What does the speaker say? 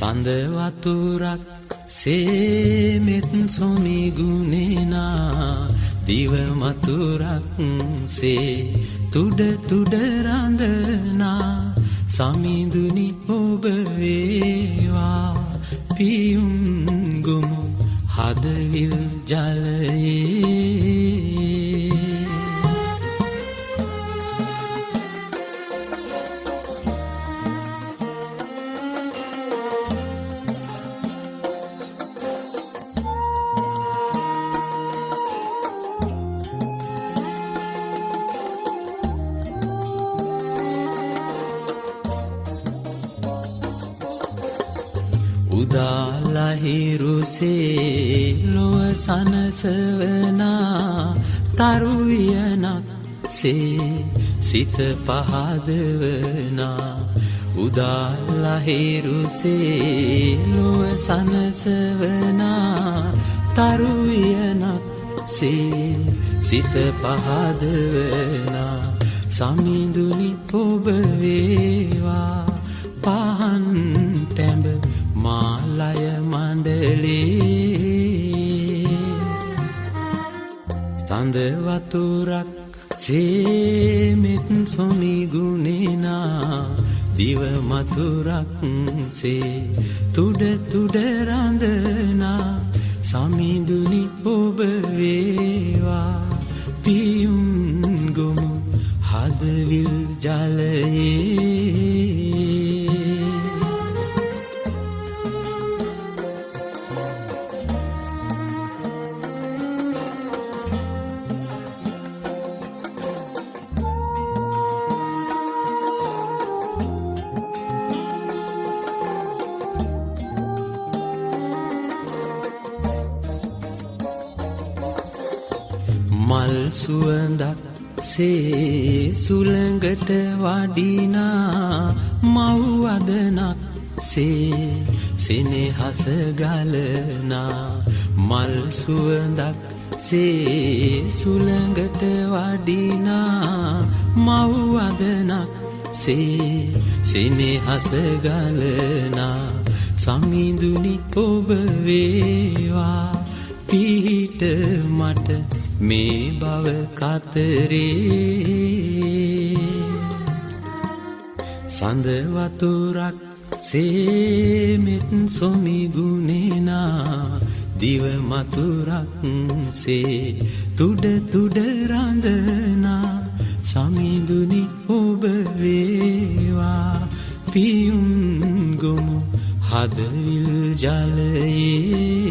සඳ වතුරක් සේ මෙත් සොමිගුණේනා දිව මතුරක් සේ තුඩ තුඩ රඳනා සමිඳුනි ඔබ වේවා පියුම් ගොමු හදවිල් ජලයේ. උදාලහිරුසේ ලොව සනසවනා තරු වියනක් සේ සිත පහදවනා. උදාලහිරුසේ ලොව සනසවනා තරු වියනක් සේ සිත පහදවනා සමිඳුනි ඔබ වේවා පහන් ටැඹ මාලය මණ්ඩලේ. සඳ වතුරක් සේ මෙත් සොමිගුණේනා දිව මතුරක් සේ තුඩ තුඩ රඳනා සමිඳුනි ඔබ වේවා පියුම් ගොමු හදවිල් ජලයේ. මල් සුවඳක් සේ සුළඟට වඩිනා මව් වදනක් සේ සෙනෙහස ගලනා. මල් සුවඳක් සේ සුළඟට වඩිනා මව් වදනක් සේ සෙනෙහස ගලනා සමිඳුනි ඔබ වේවා පිහිට මට මේ භව කතරේ. සඳ වතුරක් සේ මෙත් සොමිගුණේනා දිව මතුරක් සේ තුඩ තුඩ රඳනා සමිඳුනි ඔබ වේවා පියුම් ගොමු හදවිල් ජලයේ.